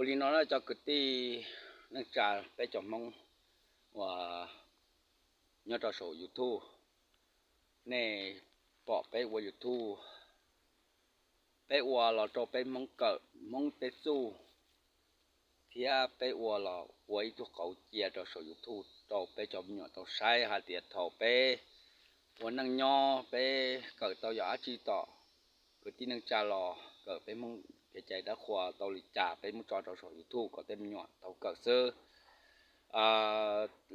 Li no cov kwv tij neej tsa peb cov Hmoob uas nyob rau saum YouTube, nej pom peb ua YouTube, peb ua los rau peb Hmoob kawm, Hmoob peb txuj, thiab peb ua los ua ib tug qauv cia rau saum YouTube rau peb cov me nyuam tau saib hais tias thaum peb ua neej nyob peb kawm tau yam dab tsi tom kwv tij neej tsa los kawm peb Hmoob kev cai dab qhuas tau li cas peb muab tso rau saum YouTube kom tej me nyuam tau kawm xwb.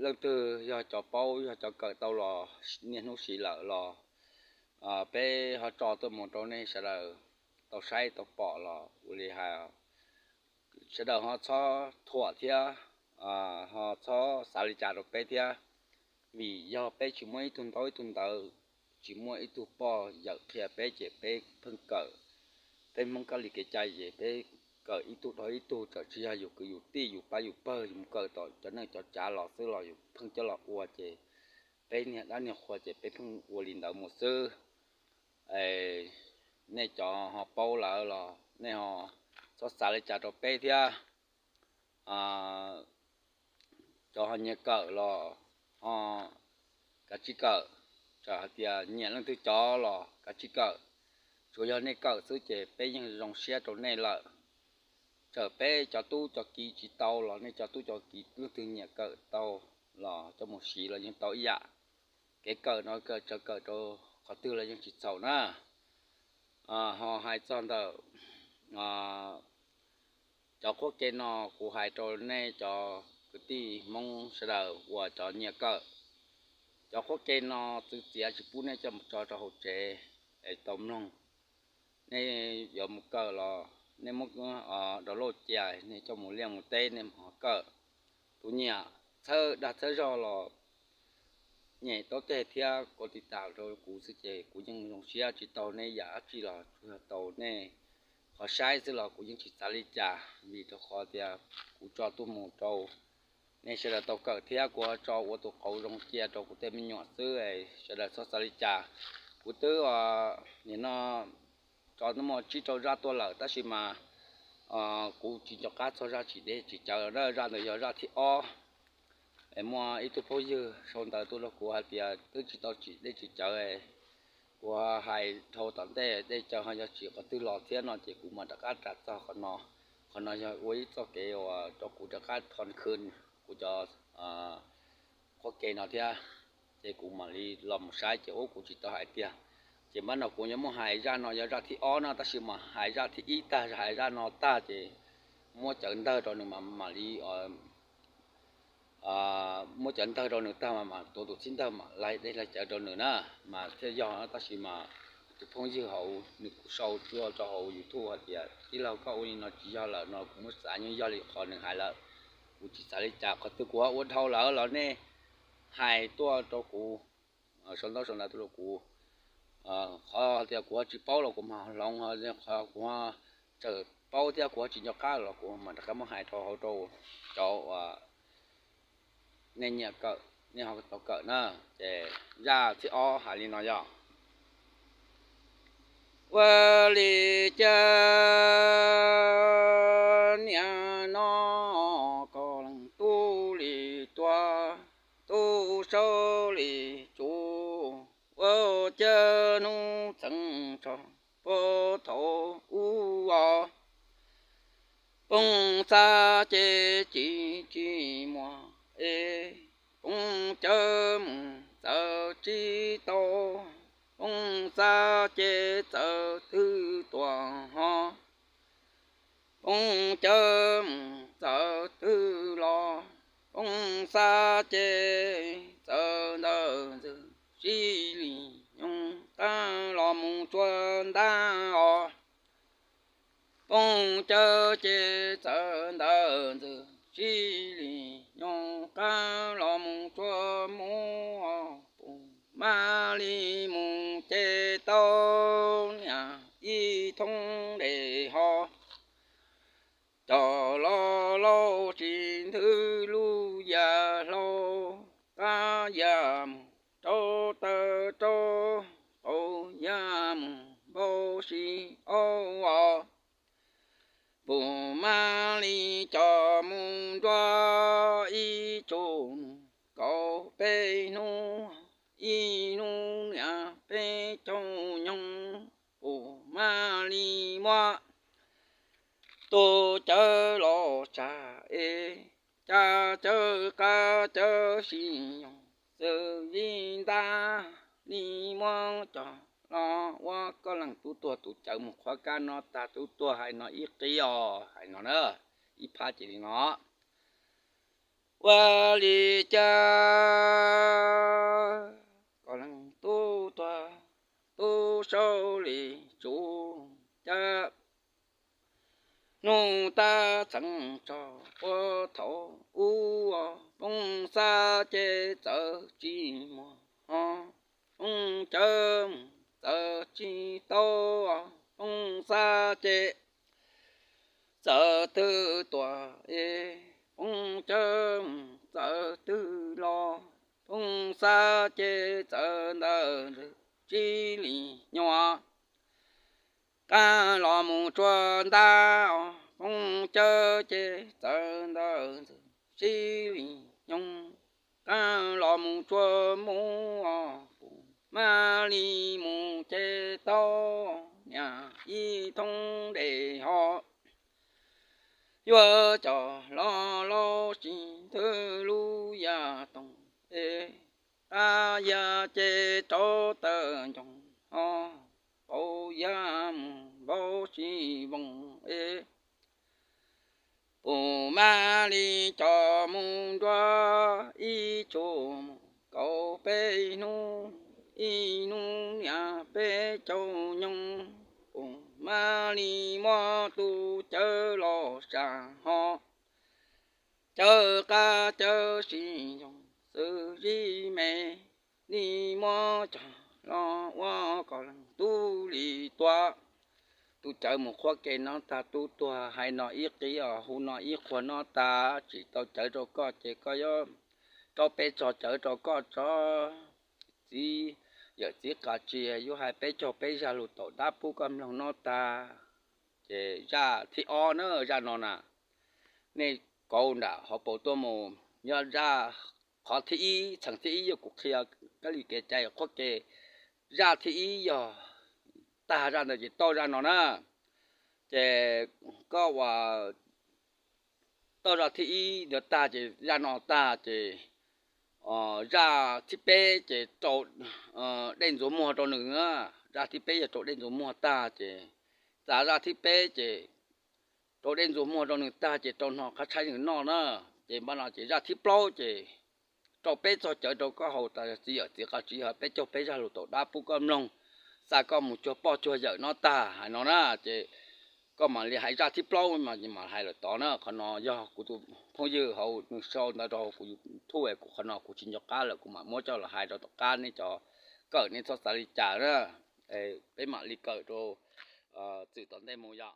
Leej twg yog cov paub yog cov kawm tau los niaj hnub siv lawm los peb ho tso tuaj mus rau nej sawv daws tau saib tau pom los ua li hais sawv daws ho txhob thuam thiab ho txhob xav li cas rau peb thiab, vim yog peb tsis muaj ib tug ntaub ib tug ntawv, tsis muaj ib tug poj yawm qhia peb ces peb pheej kawm, peb Hmoob kab li kev cai ces peb kawm ib tug dhau ib tug, txawm tsis yog yus kwv yus tij yus pab yus pawg yus mus kawm tom cov neej cov tsav los xwb los yus pheej coj los ua ces peb niag dab niag qhua ces peb pheej ua li ntawd mus xwb. Nej cov ho paub lawm los nej ho txhob xav li cas rau peb thiab. Cov ho nyiam kawm los ho kav tsij kawm, txawm hais tias nyiam leej twg cov los kav tsij kawm, tsuas yog nej kawm xwb ces peb yeej zoo siab rau nej lawm. Txawm peb cov tub cov kiv tsis tau los nej cov tub cov kiv leej twg nyiam kawm tau los coj mus siv los yeej tau ib yam. Kev kawm no kawm tsawv kawm rau qhov twg los yeej tsis txhaum na. Ho hais txog ntawm cov qhuab ke no kuv hais rau nej cov kwv tij Hmoob sawv daws uas cov nyiam kawm, cov qhuab ke no txwv txiav tsis pub nej coj mus tso rau hauv tsev es tau mloog. Nej yuav mus kawm los nej muab download cia nej coj mus liaj mus teb nej mus kawm. Tus nyiam txhawb dag txhawb zog los nyem taub teg thiab kov tiv tas rau kuv xwb ces kuv yeej zoo siab tsis tau nej yam dab tsi los tsuas yog tau nej qhov saib xwb los kuv yeej tsis xav li cas, vim rau qhov tias kuv tso tuaj mus rau nej sawv daws tau kawm thiab kuv tso ua tus qauv zoo cia rau kuv tej me nyuam xwb, sawv daws txhob xav li cas. Kuv twb nim no tso muaj tsib rau zaj tuaj lawm tab sis mas kuv tsis nco qab txog zaj tsim dej tsim cawv na, zaj ntawd yog zaj thib ob. Muaj ib tug phooj ywg sau ntawv tuaj rau kuv hais tias twb tsis tau tsim dej tsim cawv, kuv hais dhau tom ntej dej cawv ho yog tsim qhov twg los thiab no ces kuv mam rov qab ras txog qhov no. Qhov no yog ua ib txoj kev uas rau kuv rov qab thon khw kuv cov qhuab ke no thiab, ces kuv mam li los mus saib ces ub kuv tsis tau hais tiag. Ces npab no kuv yuav muab hais zaj no yog zaj thib ob no tab sis mas hais zaj thib ib tag hais zaj no tag ces muab cawv ntawg rau nws mam mam li muab cawv ntawg rau nws tag mas mam tuav tus txhib ntawg mam laig dej laig cawv rau nws na, mas thiaj yog. Tab sis mas tus phooj ywg hauv nws kuj sau tuaj rau hauv YouTube hais tias tij laug koj ua li no tsis yog lawm no, kuv muab xav yeej yog li qhov nws hais lawm. Kuv tsis xav li cas, qhov twg kuv ho ua dhau lawm los nej hais tuaj rau kuv, sau ntaub sau ntawv tuaj rau kuv. Qhov tias kuv ho tsis paub los kuv mam hloov, qhov kuv ho txawm paub thiab kuv ho tsis nco qab los kuv mam rov qab muab hais rau hauv rau cov uas nej nyiam kawm, nej ho tau kawm na. Ces zaj thib ob hais li no yog: Ua li cas niaj no koj leej tub li tuag, tub saub li tsuv, ua cas hnub txheej tso puag thaum ub os. Poob xav ces tsis tsis muaj es, poob cawv mus txawv tsis tau, poob xav ces txawv twg tuaj ho, poob cawv mus txawv twg los, poob xav ces txawv ntawm ntxwg sib li nyoog qab los mus tsuag ntab os. Poob cawv ces txawv ntawm ntxwg sib li nyoog qab los mus tsuag mus os, puas mam li mus ces tau niam ib thoob dej ho. Cov los laus tsis nthwv lub yam hlau, qab yam mus rau taw rau, qaum yam mus npau si au os. Puas mam li cov mus nruab ib tsug mus kaum peb hnub, ib hnub niam peb caug nyoog, kuv mam li muab tus cawv los tsa es, cas cawv qab cawv sib yoog, xwb yim ntab li muab coj los ua. Koj leej tub tuag tus cawv mus qhuab kab no tag, tub tuag hais no ib qib os, hais no na, ib phab ces li no. Ua li cas koj leej tub tuag, tub saub li tsub cawv, hnub tab txheej tso ua thaum ub, Poob Xab ces txawm tsis muaj ho, Poob Cawv txawm tsis tau, Poob Xab ces txawm twb tuag es, Poob Cawv txawm twb los, Poob Xab ces txawm ntawm ntxwg tsib hlis nyoog, qab los mus tsuas ntab os, Poob Cawv ces txawm ntawm ntxwg tsib hlis nyoog, qab los mus tsuas mus os, kuv mam li mus ces tau niam ib thoob dej ho, yuav coj los los sis ntwg lub yaj toog es, qab yaj ces rau tawm ncoog ho, qaum yaj mus npau si voos es, kuv mam li coj mus nruab ib tsug mus kaum peb hnub, ib hnub niam peb caug nyoog, kuv mam li muab tus cawv los tsa ho, cawv qab cawv sib yoog, xwb yim me li muab coj los ua. Koj leej tub li tuag, tus cawv mus qhuab ke no tag, tub tuag hais no ib qib os, hu no ib qhuag no tag, tsis tau cawv rau koj ces koj yuav rau peb txog cawv rau koj tso. Txiv yawm txiv qas tsia yuav hais peb caug peb zaj lus tau dab pub koj mloog no tag. Ces zaj thib ob na, zaj no na, nej kauv nram hauv paus tuaj mus, yog zaj, qhov thib ib, txheem thib ib yog kuv qhia kab li kev cai qhuab ke. Zaj thib ib yog tag zaj ntawd ces tau zaj no na. Ces koj ua tau zaj thib ib ntawd tag ces zaj no tag ces zaj thib peb ces rau dej ntxuav muag rau nws. Zaj thib peb yog rau dej ntxuav muag tag ces, txav zaj thib peb ces rau dej ntxuav muag rau nws tag ces rau hno qab tshaib nws noj na. Ces npaj no ces zaj thib plaub ces rau peb txog cawv rau koj haus tas, txiv yawm txiv qas tsia yuav hais peb caug peb zaj lus tau dab pub koj mloog, xa koj mus cuag poj cuag yawm no tag hais no na. Ces koj mam li hais zaj thib plaub mas mam hais lawm tod na. Qhov no yog kuv tus phooj ywg hauv nws sau ntawv rau kuv YouTube, kuv qhov no kuv tsis nco qab lawm, kuv mam muab coj los hais rau tom qab, nej cov kawm nej txhob xav li cas na. Peb mam li kawm rau txwm tom ntej mus yom.